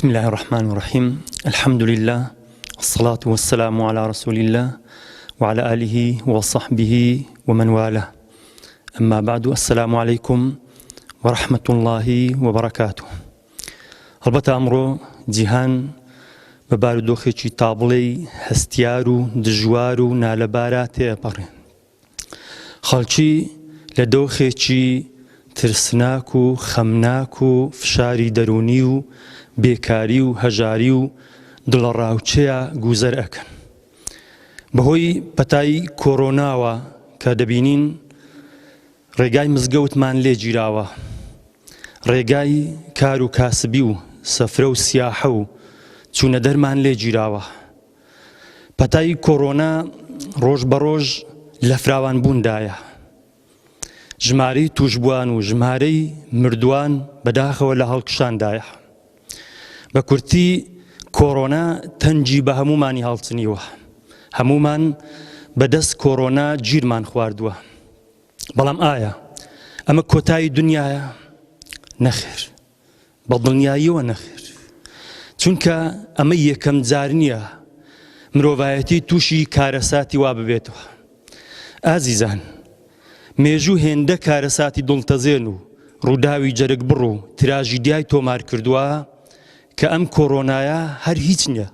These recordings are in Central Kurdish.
بسم اللە الرحمن الرحیم الحمد للە الصلاة والسلام علی رسول اللە وعلى آله وصحبه ومن والاه اما بعد السلام علیکم ورحمة الله وبرکاته. هەڵبەتە ئەمڕۆ جیهان بە بارودۆخێکی تابڵێی هەستیار و دژوار و نالەبارا تێئەپەڕێ. خەڵکی لە دۆخێکی ترسناک و خەمناک و فشاری دەروونی و بێکاری و هەژاری و دڵەڕاوکێیا گوزەر ئەکەن. بەهۆی پەتای کۆرۆناوە کە دەبینین ڕێگای مزگەوتمان لێ گیراوە، ڕێگای کار و کاسبی و سەفرە و سیاحە و چوونەدەرمان لێ گیراوە. پەتای کۆرۆنا ڕۆژ بە ڕۆژ لە فراوانبووندایە. ژمارەی تووشبووان و ژمارەی مردووان بەداخەوە لە هەڵکشاندایە. بە کورتی کۆرۆنا تەنگی بە هەموومانی هەڵچنیوە. هەموومان بەدەست کۆرۆنا گیرمان خواردووە. بەڵام ئایا ئەمە کۆتایی دنیایە؟ نەخێر. بە دڵنیاییەوە نەخێر. چونکە ئەمە یەکەم جار نییە مرۆڤایەتی تووشی کارەساتی وا ببێتەوە. ئازیزان، مێژوو هێندە کارەساتی دڵتەزێن و ڕووداوی جەرگبڕ و تراژیدیای تۆمار کردووە کە ئەم کۆرۆنایە هەر هیچ نییە.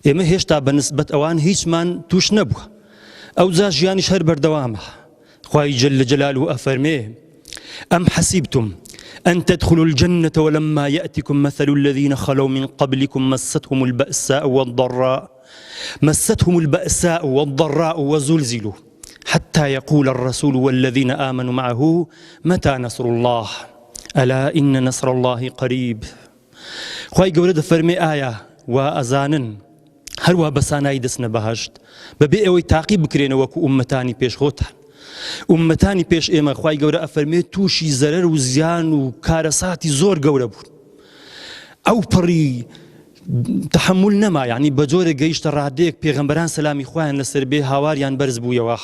ئێمە هێشتا بە نسبەت ئەوان هیچمان تووش نەبووە. ئەوجا ژیانیش هەر بەردەوامە. خوای جل جلاله ئەفەرمێ، ئەم حەسیبتم أن تدخلوا الجنة ولما يأتكم مثل الذين خلوا من قبلكم مستهم البأساء والضراء مستهم البأساء والضراء وزلزلوا حتى يقول الرسول والذين آمنوا معه متى نصر الله ألا إن نصر الله قريب خوای گەورە دەفەرمێ ئایا وا ئەزانن هەروا بە سانایی دەچنە بەهەشت بەبێ ئەوەی تاقی بکرێنە وەکو ئوممەتانی پێش خۆتان ئوممەتانی پێش ئێمە خوای گەورە ئەفەرمێ تووشی زەرەر و زیان و کارەساتی زۆر گەورە بوون ئەو پەڕی تحمل نەما یعنی بە جۆرێک گەیشتە ڕادەیەک پێغەمبەران سەلامی خوایان لەسەر بێ هاواریان بەرز بوویەوە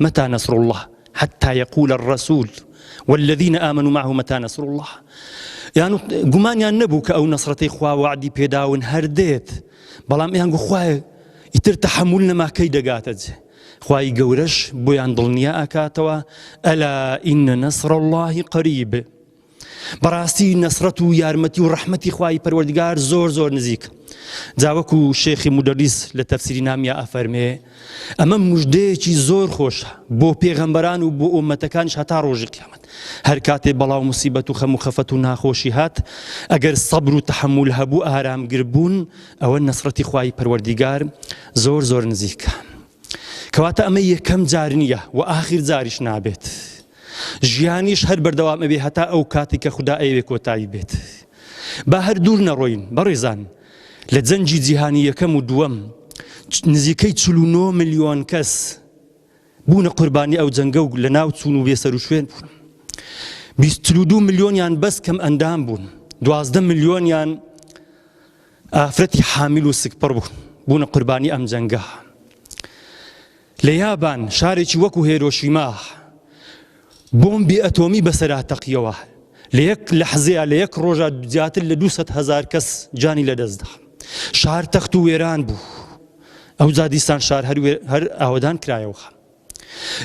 متى نصر الله حتى يقول الرسول والذين آمنوا معه متى نصر الله یان گومانیان نەبوو کە ئەو نەسرەتەی خوا وعدی پێداون هەر دێت بەڵام یان گو خوایە ئیتر تەحەمول نەما کەی دەگاتە جێ خوای گەورەش بۆیان دڵنیا ئەکاتەوە ئەلا ئین نصر الله قریب بەڕاستی نەسرەت و یارمەتی و ڕەحمەتی خوای پەروەردگار زۆر زۆر نزیک جا وەکو شێخی مودەریس لە تەفسیری نامیا ئەفەرمێ ئەمە مژدەیەکی زۆر خۆشە بۆ پێغەمبەران و بۆ ئومەتەکانیش هەتا ڕۆژی قیامەت هەر کاتێ بەڵا و موسیبەت و خەم و خەفەت و ناخۆشی هات ئەگەر سەبر و تەحەمول هەبوو ئارامگر بوون ئەوە نەسرەتی خوای پەروەردیگار زۆر زۆر نزیکە کەواتە ئەمە یەکەم جار نییە و ئاخیر جاریش نابێت ژیانیش هەر بەردەوام ئەبێ هەتا ئەو کاتی کە خودا ئەیەوێ کۆتایی بێت. با هەر دوور نەڕۆین بەڕێزان لە جەنگی جیهانی یەکەم و دووەم نزیکەی 49 ملیۆن کەس بوونە قوربانی ئەو جەنگە و لە ناو چوون و بێسەروشوێن بوون. 22 ملیۆنیان بەس کەم ئەندام بوون 12 ملیۆنیان ئافرەتی حامیل و سکپڕ بوون بوونە قوربانی ئەم جەنگە. لە یابان شارێکی وەکو هێرۆشیما بۆمبی ئەتۆمی بەسەرا تەقیەوە، لە یەک لەحزەیا لە یەک ڕۆژا زیاتر لە 200 هەزار کەس گیانی لەدەستدا. شار تەخت و وێران بوو. ئەوجا دیسان شار هەر هەر ئاوەدان کرایەوە.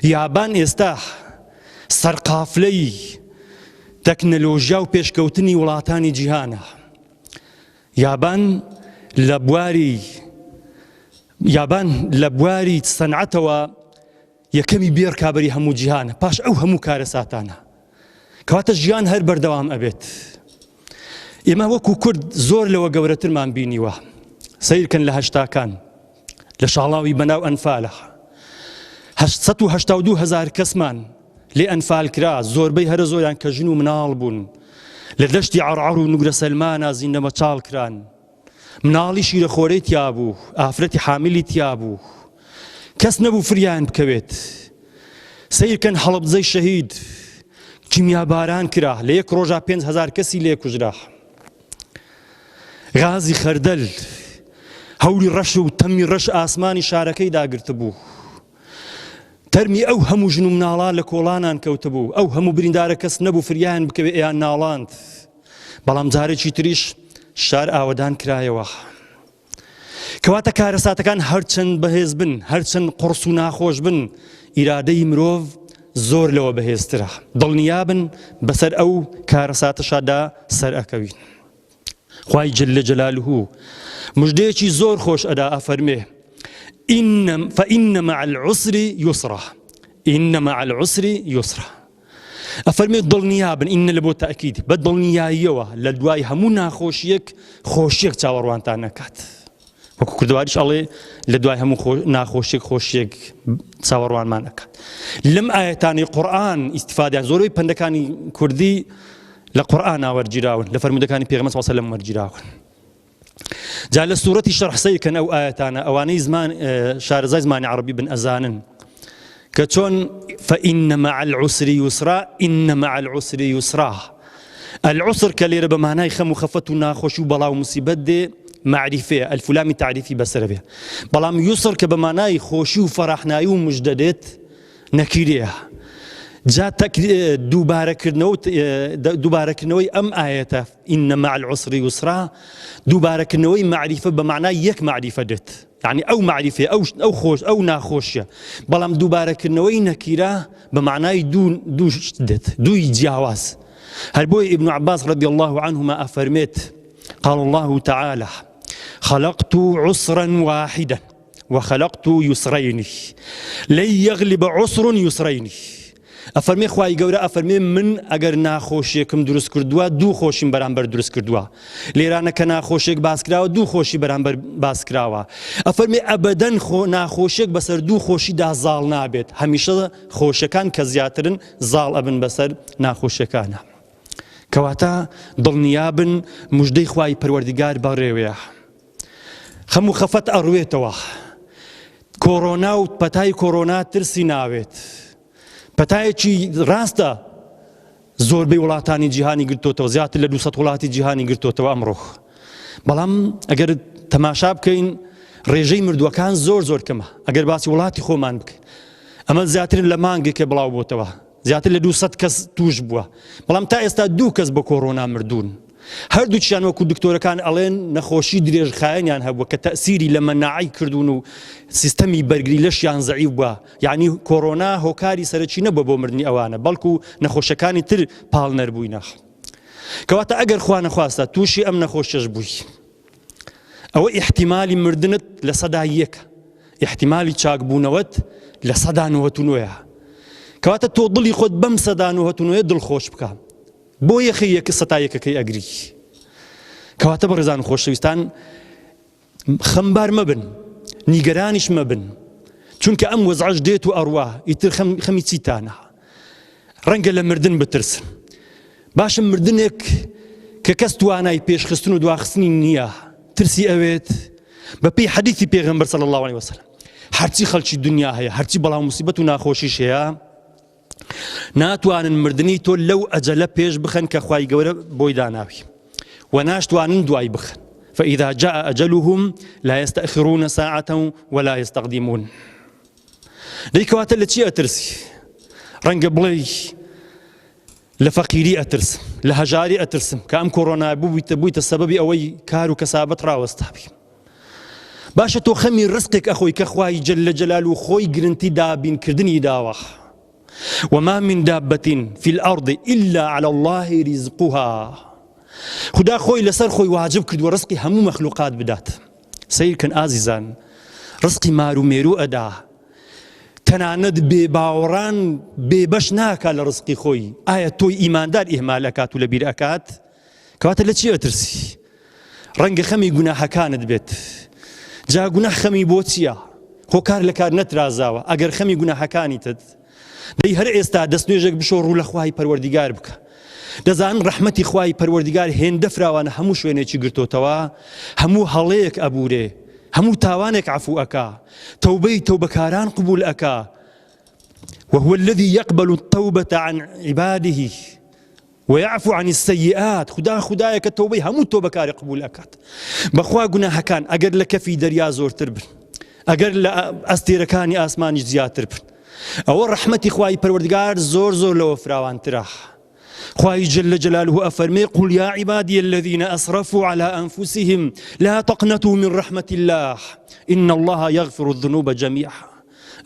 یابان ئێستا سەرقافلەی تەکنەلۆژیا و پێشکەوتنی وڵاتانی جیهانە. یابان لە بواری یابان لە بواری سەنعەتەوە یەکەمی بێ ڕکابەری هەموو جیهانە پاش ئەو هەموو کارەساتانە کەواتە ژیان هەر بەردەوام ئەبێت ئێمە وەکو کورد زۆر لەوە گەورەترمان بینیوە سیرکەن لە هەشتاکان لە شاڵاوی بەناو ئەنفالە 1970 هزار کەسمان لێ ئەنفال کرا زۆربەی هەرە زۆریان کە ژن و مناڵ بوون لە دەشتی عەڕعەڕ و نوگرە سەلمانا زیندەمەچاڵ کران مناڵی شیرەخۆرەی تیابوو ئافرەتی حامیلی تیابوو کەس نەبوو فریایان بکەوێت سیرکەن هەڵەبجەی شەهید کیمیاباران کرا لە یەک ڕۆژا 5هزار کەسی لێ کوژرا غازی خەردەل هەوری ڕەش و تەمی ڕەش ئاسمانی شارەکەی داگرتبوو تەرمی ئەو هەموو ژن و مناڵە لە کۆڵانان کەوتبوو، ئەو هەموو بریندارە کەس نەبوو فریایان بکەوێ ئەیان ناڵاند. بەڵام جارێکی تریش شار ئاوەدان کرایەوە. کەواتە کارەساتەکان هەرچەند بەهێز بن، هەرچەند قوڕس و ناخۆش بن، ئیرادەی مرۆڤ زۆر لەوە بەهێزترە. دڵنیابن بەسەر ئەو کارەساتەشادا سەرئەکەوین. خوای جل جلاله مژدەیەکی زۆر خۆش ئەدا ئەفەرمێ إن فإن مع العسر يسرا إن مع العسر يسرا ئەفەرمێ دڵنیابن إن لە بۆ تەئکید بە دڵنیاییەوە لە دوای هەموو ناخۆشیەک خۆشیەک چاوەڕوانتان نەکات وەکو کوردەواریش ئەڵێ لە دوای هەموو ناخۆشیەک خۆشیەک چاوەڕوانمان ئەکات لەم ئاەتانی قورآن ئیسیفادیان زۆربەی پەندەکانی کوردی لە قورآن وەرگیراون لە فەرمودەکانی پێغەمبەر صلی الله علیه و سلم وەرگیراون جا لە سوورەتی شەرح سەیرکەن ئەو ئاەتانە ئەوانەی زمان شارەزای زمانی عەڕەبی بن ئەزانن کە چۆن فإن مع العسر يسرا إن مع العسر يسرا العسر کە لێرە بە مانای خەم و خەفەت و ناخۆشی و بەڵا و مصیبەت دێ مەعریفەیە ئەلفولامی تعریفی بەسەر بێ بەڵام یسر کە بە مانای خۆشی و فەراحنایی و مژدە دێت نەکیرەیە جا دووبارەکردنەوە دووبارەکردنەوەی ئەم ئاەتە إن مع العسر يسرا دووبارەکردنەوەی مەعریفە بە مەعنای یەک مەعریفە دێت یعنی ئەو مەعریفەیە ئەو ئەو خۆش ئەو ناخۆشیە بەڵام دووبارەکردنەوەی نەکیرە بە مەعنای دوو دوو شت دێت دووی جیاواز هەر بۆیە ابن عباس رضی الله عنهما ئەفەرمێت قال الله تعالى خلقت عسرا واحدا وخلقت یسرین لن یغلب عسر یسرین ئەفەرمێ خوای گەورە ئەفەرمێ من ئەگەر ناخۆشیێکم دروست کردووە دوو خۆشیم بەرامبەر دروست کردووە لێرانە کە ناخۆشێک باسکراوە دوو خۆشی بەرامبەر باسکراوە ئەفەرمێ ئەبەدەن خۆ ناخۆشێک بەسەر دوو خۆشیدا زاڵ نابێت هەمیشە خۆشەکان کە زیاترن زاڵ ئەبن بەسەر ناخۆشیەکانە کەواتە دڵنیابن مژدەی خوای پەروەردگار بەڕێوەیە خەم و خەفەت ئەڕوێتەوە. کۆرۆنا و پەتای کۆرۆنا ترسی ناوێت. پەتایەکی ڕاستە زۆربەی وڵاتانی جیهانی گرتوتەوە زیاتر لە 200 وڵاتی جیهانی گرتوتەوە ئەمڕۆ بەڵام ئەگەر تەماشا بکەین ڕێژەی مردووەکان زۆر زۆر کەمە ئەگەر باسی وڵاتی خۆمان بکەین ئەمە زیاتر لە مانگێکە بڵاو بۆتەوە زیاتر لە 200 کەس توش بووە بەڵام تا ئێستا دوو کەس بە کۆرۆنا مردوون هەردووکیان وەکو دکتۆرەکان ئەڵێن نەخۆشی درێژخایەنیان هەبووە کە تەئسیری لە مەناعەی کردوون و سیستەمی بەرگری لەشیان زەعیف بووە یعنی کۆرۆنا هۆکاری سەرەکی نەبووە بۆ مردنی ئەوانە بەڵکو نەخۆشەکانی تر پاڵنەر بووینە کەواتە ئەگەر خوا نەخواستە تووشی ئەم نەخۆشیەش بووی ئەوە ئیحتیمالی مردنت 1%ە ئیحتیمالی چاکبوونەوەت 99%ە کەواتە تۆ دڵی خۆت بەم 99% دڵخۆش بکە بۆ یەخەی یەک سەتا یەکەکەی ئەگری کەواتە بەڕێزان و خۆشەویستان خەمبار مەبن نیگەرانیش مەبن چونکە ئەم وەزعەش دێت و ئەڕوا ئیتر خەم خەمی چیتانە ڕەنگە لە مردن بترسن باشە مردنێک کە کەس توانای پێشخستن و دواخستنی نییە ترسی ئەوێت بەپێی حەدیثی پێغەمبەر صلی الله علیه وسلم هەرچی خەڵکی دنیا هەیە هەرچی بەڵام مصیبەت و ناخۆشیش هەیە ناتوانن مردنی تۆ لەو ئەجەلە پێش بخەن کە خوای گەورە بۆی داناوی و ناشتوانن دوای بخەن فإذا جاء أجلهم لا يستأخرون ساعة ولا يستقدمون دەی کەواتە لە چی ئەترسی ڕەنگە بڵێ لە فەقیری ئەترسم لە هەژاری ئەترسم کە ئەم کۆرۆنا بوویتە بوویتە سەبەبی ئەوەی کار و کەسابەت ڕاوەستابی باشە تۆ خەمی ڕزقێک ئەخۆی کە خوای جل جلال و خۆی گرنتی دابینکردنی داوە وما من دابة في الأرض إلا على الله رزقها خدا خۆی لەسەر خۆی واجب کردووە ڕزقی هەموو مەخلوقات بدات سیرکن ئازیزان ڕزقی مار و مێرو ئەدا تەنانەت بێ باوەڕان بێبەش ناکا لە ڕزقی خۆی ئایا تۆی ئیماندار ئیهمال ئەکات و لەبیر ئەکات کەواتە لە چی ئەترسی ڕەنگە خەمی گوناحەکانت بێت جا گوناح خەمی بۆ چییە؟ خۆ کار لە کار نەترازاوە ئەگەر خەمی گوناحەکانیتت دەی هەر ئێستا دەست نوێژێک بشۆ ڕوو لە خوای پەروەردیگار بکە دەزان ڕەحمەتی خوای پەروەردیگار هێندە فراوانە هەموو شوێنێکی گرتۆتەوە هەموو هەڵەیەک ئەبورێ هەموو تاوانێک عەفو ئەکا تەوبەی تەوبەکاران قبول ئەکا وهو الذي يقبل التوبة عن عباده ويعفو عن السيئات خودا خودایە کە تۆبەی هەموو تۆبەکاری قبول ئەکات بەخوا گوناهەکان ئەگەر لە کەفی دەریا زۆرتر بن ئەگەر لە ئەستێرەکانی ئاسمانیش زیاتر بن ئەوە ڕەحمەتی خوای پەروەردگار زۆر زۆر لەوە فراوانترە. خوای جل جلاله ئەفەرمێ قل یا عبادی الذین اسرفوا علی انفسهم لا تقنطوا من رحمة الله ان الله یغفر الذنوب جميعا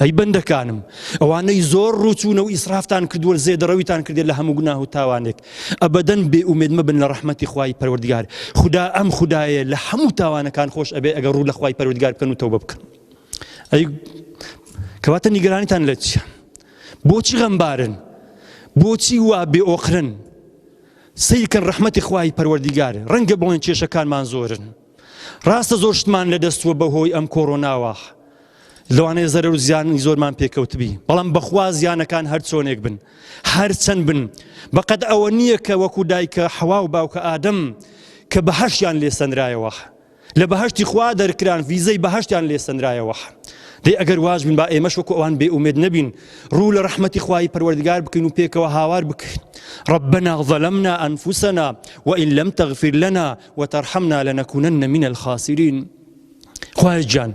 ئەی بەندەکانم ئەوانەی زۆر ڕووچوونە و ئیسرافتان کردووە زێدەڕەویتان کردێت لە هەموو گوناه و تاوانێک ئەبەدەن بێ ئومێد مەبن لە ڕەحمەتی خوای پەروەردگار خودا ئەم خودایە لە هەموو تاوانەکان خۆش ئەبێ ئەگەر ڕوو لە خوای پەروەردگار بکەن و تەوبە بکەن ئەی کەواتە نیگەرانیتان لە چیە بۆچی غەمبارن؟ بۆچی وا بێ ئۆقرن؟ سەیرکەن ڕەحمەتی خوای پەروەردیگار ڕەنگە بڵێن کێشەکانمان زۆرن ڕاستە زۆر شتمان لەدەستووە بەهۆی ئەم کۆرۆناوە لەوانەیە زەرەر و زیانی زۆرمان پێکەوتبی بەڵام بەخوا زیانەکان هەر چۆنێک بن هەرچەند بن بەقەد ئەوە نییە کە وەکو دایکە حەوا و باوکە ئادەم کە بەهەشتیان لێسەنرایەوە لە بەهەشتی خوا دەرکران ڤیزەی بەهەشتیان لێ سەنرایەوە دەی ئەگەر واش بین با ئێمەش وەکو ئەوان بێ ئومێد نەبین ڕوو لە ڕەحمەتی خوای پەروەردگار بکەین و پێکەوە هاوار بکەین ربنا ظلمنا أنفسنا وإن لم تغفر لنا وترحمنا لنكونن من الخاسرين خوای گیان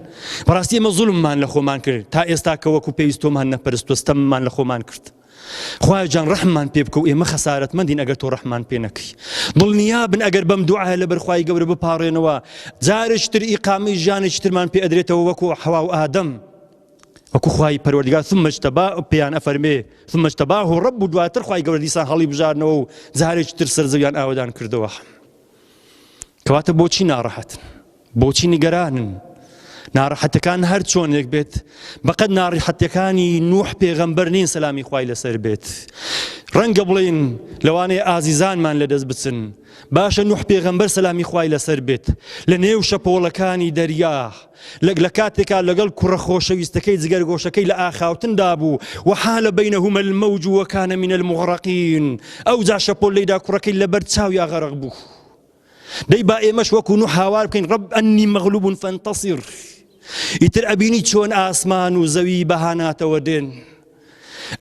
بەڕاستی ئێمە زوڵممان لە خۆمان کرد تا ئێستا کە وەکو پێویست تۆمان نەپەرست و ستەممان لە خۆمان کرد خوایە گیان ڕەحممان پێ بکە و ئێمە خەسارەتمەندین ئەگەر تۆ ڕەحممان پێ نەکەی دڵنیا بن ئەگەر بەم دوعایە لەبەر خوای گەورە بپاڕێنەوە جارێکی تر ئیقامەی ژیانێکی ترمان پێ ئەدرێتەوە وەکو حەوا و ئادەم وەکو خوای پەروەردگار ثم اجتبا پێیان ئەفەرمێ ثم اجتباه رب و دواتر خوای گەورە دیسان هەڵی بژاردنەوە و جارێکی تر سەرزەویان ئاوەدان کردەوە کەواتە بۆچی ناڕەحەتن؟ بۆچی نیگەرانن؟ ناڕەحەتەکان هەر چۆنێک بێت بەقەد ناڕیحەتەکانی نوح پێغەمبەر نین سەلامی خوای لەسەر بێت ڕەنگە بڵێن لەوانەیە ئازیزانمان لەدەست بچن باشە نوح پێغەمبەر سەلامی خوای لەسەر بێت لە نێو شەپۆڵەکانی دەریا لەک لە کاتێکا لەگەڵ کوڕە خۆشەویستەکەی جگەرگۆشەکەی لە ئاخاوتندا بوو وحال بینهما الموج وکان من المغرقین ئەوجا شەپۆل لێیدا کوڕەکەی لەبەر چاویا غەرق بوو دەی با ئێمەش وەکو نوح هاوار بکەین رب ئەنی مەغلوب فانتصر ئیتر ئەبینی چۆن ئاسمان و زەوی بەهاناتەوە دێن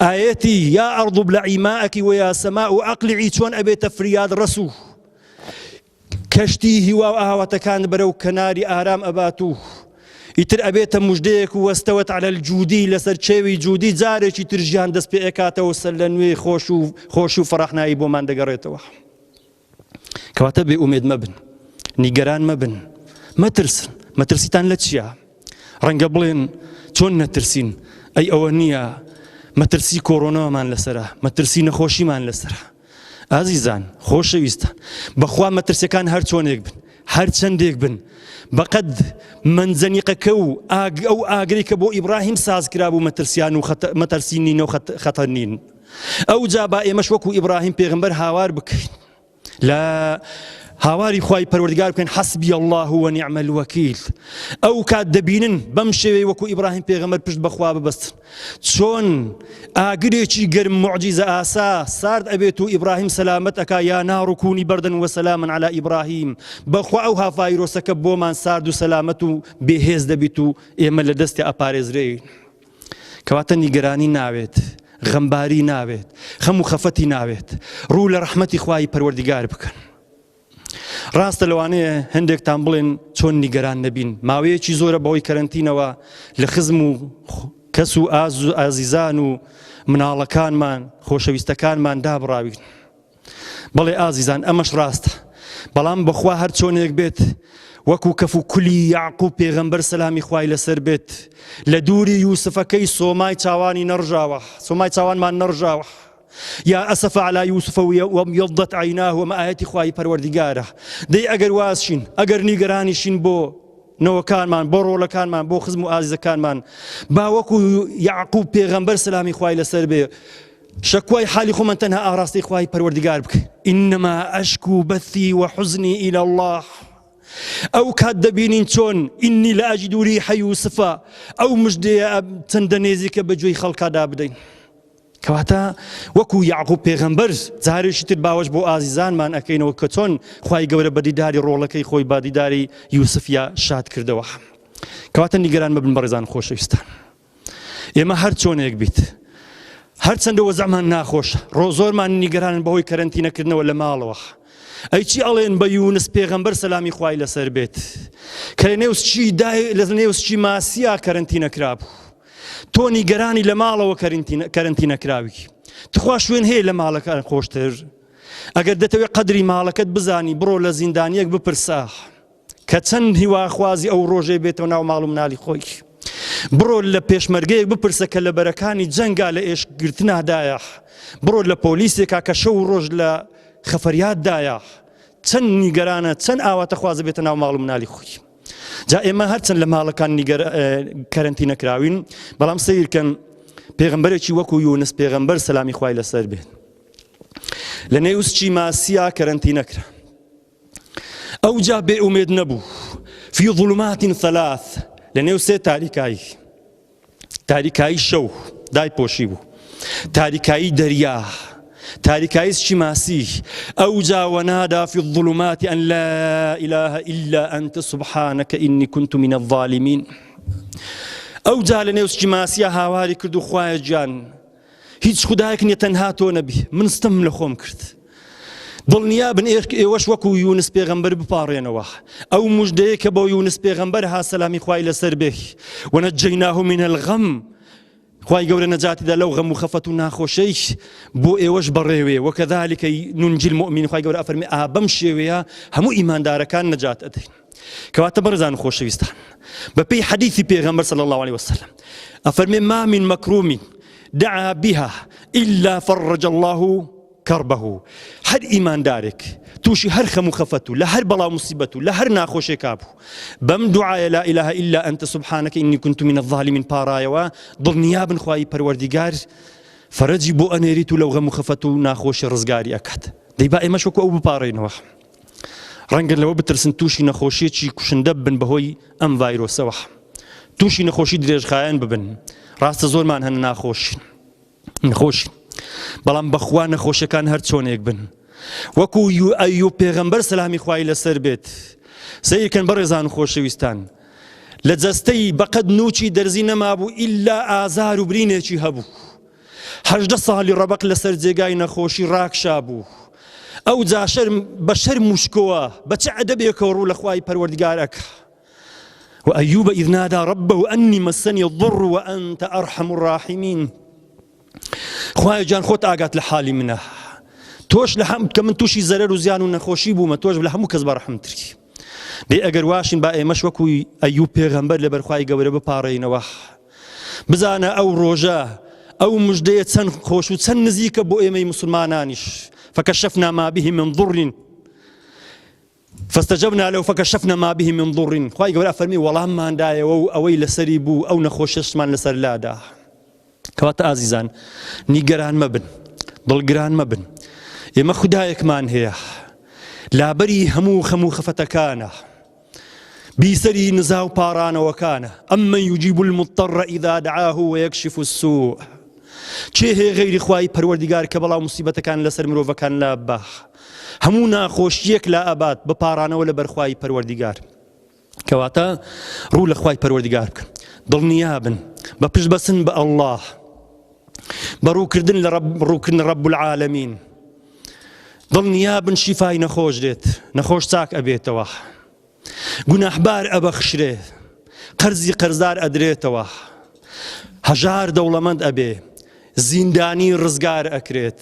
ئایەتی یا ئەرض ابلعی ماءک و یا سماء اقلعی چۆن ئەبێتە فریاد ڕەس و کەشتی هیوا و ئاواتەکان بەرەو کەناری ئارام ئەبات و ئیتر ئەبێتە مژدەیەک و واستوت علی الجودی لەسەر کێوی جودی جارێکی تر ژیان دەست پێ ئەکاتەوە سەر لە نوێ خۆش و خۆش و فەڕەحنایی بۆمان دەگەڕێتەوە کەواتە بێ ئومێد مەبن نیگەران مەبن مەترسن مەترسیتان لە چییە؟ ڕەنگە بڵێن چۆن نەترسین ئەی ئەوە نییە مەترسی کۆرۆنامان لەسرە مەترسی نەخۆشیمان لەسرە ئازیزان خۆشەویستان بەخوا مەترسیەکان هەر چۆنێک بن هەر چەندێک بن بەقەد مەنجەنیقەکە و ئەو ئاگری کە بۆ ئیبراهیم ساز کرابوو مەترسیان و مەترسی نین و خەتەر نین ئەو جا با ئێمەش وەکو ئیبراهیم پێغمبەر هاوار بکەین لە هاواری خوای پەروەردگار بکەن حسبی الله و نعم الوکیل ئەو کات دەبینن بەم شێوەی وەکو ئیبراهیم پێغەمبەر پشت بەخوا ببەستن چۆن ئاگرێکی گەرم معجیزە ئاسا سارد ئەبێت و ئیبراهیم سەلامەت ئەکا یا نار کونی بەردن وسلاما علی ئیبراهیم بەخوا ئەو ها ڤایرۆسەکە بۆمان سارد و سەلامەت و بێهێز دەبیت و ئێمە لە دەستی ئەپارێزرێین کەواتە نیگەرانی ناوێت غەمباری ناوێت خەم و خەفەتی ناوێت ڕوو لە ڕەحمەتی خوای پەروەردگار بکەن ڕاستە لەوانەیە هەندێکتان بڵێن چۆن نیگەران نەبین ماوەیەکی زۆرە بەهۆی کەرەنتینەوە لە خزم و کەس و ئاز و ئازیزان و مناڵەکانمان خۆشەویستەکانمان دابڕاوین بەڵێ ئازیزان ئەمەش ڕاستە بەڵام بەخوا هەر چۆنێک بێت وەکو کەف و کولی یعقوب پێغەمبەر سەلامی خوای لەسەر بێت لە دووری یوسفەکەی سۆمای چاوانی نەڕژاوە سۆمای چاوانمان نەڕژاوە یا اسف علی یوسف وابیضت عیناه ئەمە ئایەتی خوای پەروەردیگارە دەی ئەگەر وازشین ئەگەر نیگەرانیشین بۆ نەوەکانمان بۆ ڕۆڵەکانمان بۆ خزم و ئازیزەکانمان با وەکو یعقوب پێغەمبەر سەلامی خوای لەسەر بێ شەکوای حالی خۆمان تەنها ئاراستەی خوای پەروەردگار بکەین ئینما ئەشکو بەثی وحزنی إلى الله ئەو کات دەبینین چۆن ئینی لە ئەجد ریح یوسفە ئەو مژدەیە چەندە نێزیکە بە گوێی خەڵکادا بدەین کەواتە وەکو یعقوب پێغەمبەر جارێکی تر باوەش بۆ ئازیزانمان ئەکەینەوە کە چۆن خوای گەورە بە دیداری ڕۆڵەکەی خۆی بە دیداری یوسفیا شاد کردەوە کەواتە نیگەران مەبن بەڕێزان خۆشەویستان ئێمە هەر چۆنێک بیت هەرچەندە وەزعمان ناخۆش ڕۆ زۆرمان نیگەرانن بەهۆی کەرەنتینەکردنەوە لە ماڵەوە ئەی چی ئەڵێن بە یونس پێغەمبەر سەلامی خوای لەسەر بێت کە لە نێو سکی دای لە نێو سکی ماسیا کەرەنتینە کرابوو تۆ نیگەرانی لە ماڵەوە کەرەنتینە کراوی تخوا شوێن هەیە لە ماڵەکان خۆشتر؟ ئەگەر دەتەوێت قەدری ماڵەکەت بزانی بڕۆ لە زیندانیەک بپرسە کە چەند هیواخوازی ئەو ڕۆژەی بێتەوە ناو ماڵ و منالی خۆی. بڕۆ لە پێشمەرگەیەک بپرسە کە لە بەرەکانی جەنگا لە ئێشکگرتنادایە. بڕۆ لە پۆلیسێکا کە شەو و ڕۆژ لە خەفەریاتدایە. چەند نیگەرانە، چەند ئاواتەخوازە بێتە ناو ماڵ و منالی خۆی. جا ئێمە هەرچەند لە ماڵەکان نیگەر کەرەنتینە کراوین، بەڵام سەیرکەن پێغەمبەرێکی وەکو یونس پێغەمبەر سەلامی خوای لەسەر بێت لە نێو سکی ماسیا کەرەنتینە کرا. ئەوجا بێ ئومێد نەبوو فی ظلمات ثلاث لە نێو سێ تاریکایی تاریکایی شەو دایپۆشی بوو تاریکایی دەریا تاریکایی سکی ماسی ئەوجا ونادا في الظلمات أن لا إله إلا أنت سبحانك إني كنت من الظالمين ئەوجا لە نێو سکی ماسیە هاواری کرد و خوایە گیان هیچ خودایەک نیە تەنها تۆ نەبی من ستەمم لە خۆم کرد دڵنیا بن ئێوەش وەکو یونس پێغەمبەر بپاڕێنەوە ئەو مژدەیە کە بۆ یونس پێغەمبەر ها سەلامی خوای لەسەر بێ ونجیناه من الغم خوای گەورە نەجاتی دا لەو غەم و خەفەت و ناخۆشەی بۆ ئێوەش بەڕێوێ وكذلك ننجي المؤمنين خوای گەورە ئەفەرمێ ئا بەم شێوەیە هەموو ئیماندارەکان نەجات ئەدەین کەواتە بەڕێزان و خۆشەویستان بەپێی حەدیثی پێغەمبەر صلی الله علیه وسلم ئەفەرمێ ما من مەکروم دعا بها إلا فرج الله كربه هەر ئیماندارێک تووشی هەر خەم و خەفەت و لە هەر بەڵا مصیبەت و لە هەر ناخۆشێکا بوو بەم دوعایە لا إله إلا أنت سبحانك إني كنت من الظالمين پاڕایەوە دڵنیا بن خوای پەروەردیگار فەرەجی بۆ ئەنێریت و لەو غەم و خەفەت و ناخۆشی ڕزگاری ئەکات دەی با ئێمەش وەکو ئەو بپاڕێینەوە ڕەنگە لەوە بترسن تووشی نەخۆشیەکی کوشندە ببن بەهۆی ئەم ڤایرۆسەوە تووشی نەخۆشی درێژخایەن ببن ڕاستە زۆرمان هەن ناخۆشین نەخۆشین بەڵام بەخوا نەخۆشەکان هەر چۆنێک بن وەکو ئەیوب پێغەمبەر سەلامی خوای لەسەر بێت سەیرکەن بەڕێزان و خۆشەویستان لە جەستەی بەقەد نوچی دەرزی نەمابوو ئیلا ئازار و برینێکی هەبوو 18 ساڵی ڕەبەق لەسەر جێگای نەخۆشی ڕاکشابوو ئەو جا شەرم بە شەرم و شکۆوە بە چ ئەدەبێکەوە ڕوو لە خوای پەروەردگار ئەکا وأيوب إذ نادى ربه أني مسني الضر وأنت أرحم الراحمين خوایە گیان خۆت ئاگات لە حالی منە تۆش لە هەم کە من تووشی زەرەر و زیان و نەخۆشی بوومە تۆش لە هەموو کەس بەڕەحمتری دەی ئەگەر واشین با ئێمەش وەکوی ئەیوب پێغەمبەر لەبەر خوای گەورە بپاڕێینەوە بزانە ئەو ڕۆژە ئەو مژدەیە چەند خۆش و چەند نزیکە بۆ ئێمەی مسلمانانیش فكشفنا ما به من ضر فاستجبنا له فكشفنا ما به من ضر خوای گەورە فەرمی وەڵاممان دایەوە و ئەوەی لەسەری بوو ئەو نەخۆشیەشمان لەسەر لادا کەواتە ئازیزان نیگەران مەبن دڵگران مەبن ئێمە خودایەکمان هەیە لابەری هەموو خەم و خەفەتەکانە بیسەری نزا و پاڕانەوەکانە ئەمن یجیب المضطر اذا دعاه ويكشف السوء کێ هەیە غەیری خوای پەروەردگار کە بەڵا موسیبەتەکان لەسەر مرۆڤەکان لا با هەموو ناخۆشیەک لا ئەبات بە پاڕانەوە لە بەرخوای پەروەردگار کەواتە ڕوو لە خوای پەروەردگار بکەن دڵنیا بن بە پشت بەسن بە ئەڵڵاه بە ڕووکردن لە ڕب ڕووکردن رب العالمین دڵنیا بن شیفای نەخۆش دێت نەخۆش چاک ئەبێتەوە گوناحبار ئەبەخشرێ قەرزی قەرزدار ئەدرێتەوە هەژار دەوڵەمەند ئەبێ زیندانی ڕزگار ئەکرێت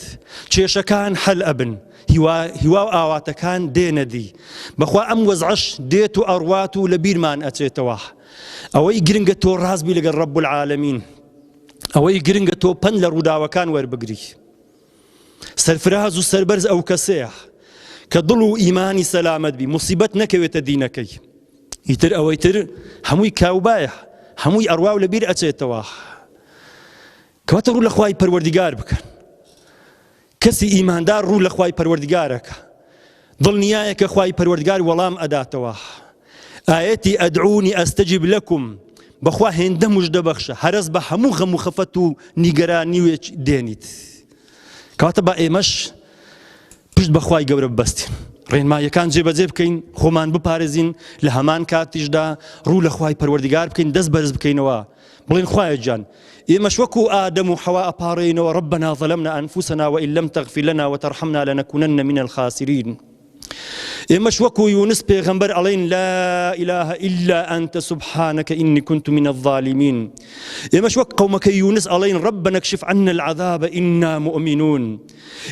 کێشەکان حەل ئەبن هیوا هیوا و ئاواتەکان دێنە دی بەخوا ئەم وەزعەش دێت و ئەڕوات و لە بیرمان ئەچێتەوە ئەوەی گرنگە تۆ ڕاست بی لەگەڵ رب العالمین ئەوەی گرنگە تۆ پەند لە ڕووداوەکان وەربگری سەرفراز و سەربەرز ئەو کەسەیە کە دڵ و ئیمانی سەلامەت بی موسیبەت نەکەوێتە دینەکەی ئیتر ئەوەی تر هەمووی کاوبایە هەمووی ئەڕوا و لەبیر ئەچێتەوە کەواتە ڕوو لە خوای پەروەردیگار بکەن کەسی ئیماندار ڕوو لە خوای پەروەردگارەکە دڵنیایە کە خوای پەروەردگار وەڵام ئەداتەوە ئایەتی ئەدعونی ئەستەجیب لەکم بەخوا هێندە مژدە بەخشە هەرەس بە هەموو غەم و خەفەت و نیگەرانیوێک دێنیت کەواتە با ئێمەش پشت بەخوای گەورە ببەستین ڕێنماییەکان جێبەجێ بکەین خۆمان بپارێزین لە هەمان کاتیشدا ڕوو لە خوای پەروەردگار بکەین دەست بەرز بکەینەوە بڵێن خوایە گیان ئێمەش وەکو ئادەم و حەوا ئەپاڕێینەوە ربنا ظلمنا أنفسنا وإن لم تغفر لنا وترحمنا لنكونن من الخاسرين. ئێمەش وەکو یونس پێغەمبەر ئەڵێین لا إله إلا أنت سبحانك إني كنت من الظالمين. ئێمەش وەک قەومەکەی یونس ئەڵێین ربنا اكشف عنا العذاب إنا مؤمنون.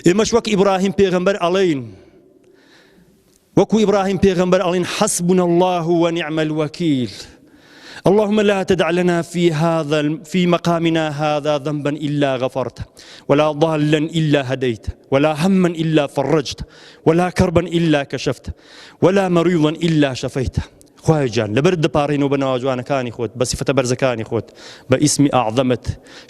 ئێمەش وەک ئیبراهیم پێغەمبەر ئەڵێین وەکو ئیبراهیم پێغەمبەر ئەڵێن حسبنا الله ونعم الوكيل. اللهم لا تدع لنا في هذا في مقامنا هذا ذنبا إلا غفرته ولا ضالا إلا هديته ولا هما إلا فرجته ولا كربا إلا كشفته ولا مريضا إلا شفيته. خوایە گیان لەبەرت دەپاڕێینەوە بە ناوە جوانەکانی خۆت بە سیفەتە بەرزەکانی خۆت بە ئیسمی ئەعظەمت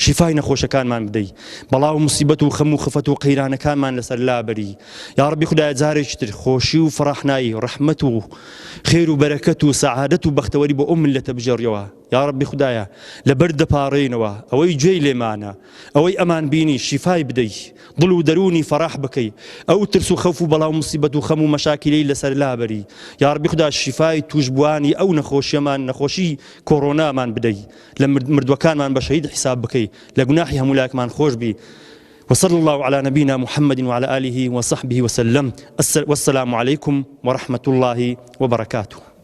شیفای نەخۆشەکانمان بدەی بەڵا و موسیبەت و خەم و خفەت و قەیرانەکانمان لەسەر لابەری یاڕەبی خودایە جارێکی تر خۆشی و فەڕەحنایی ڕەحمەت و خێر و بەرەکەت و سەعادەت و بەختەوەری بۆ ئەو میللەتە بگێڕیەوە یاڕەبی خودایە لەبەرت دەپاڕێینەوە ئەوەی گوێی لێمانە ئەوەی ئەمان بینی شیفای بدەی دڵ و دەروونی فەراح بکەی ئەو ترس و خەوف و بەڵا و موسیبەت و خەم و مەشاکیلەی لەسەر لابەری یاڕەبی خودا شیفای تووشبووانی ئەو نەخۆشیەمان نەخۆشی کۆڕۆنامان بدەی لە مردووەکانمان بە شەهید حیساب بکەی لە گوناحی هەموو لایەکمان خۆش بی وصلى الله على نبينا محمد وعلى آله وصحبه وسلم والسلام عليكم ورحمة الله وبركاته.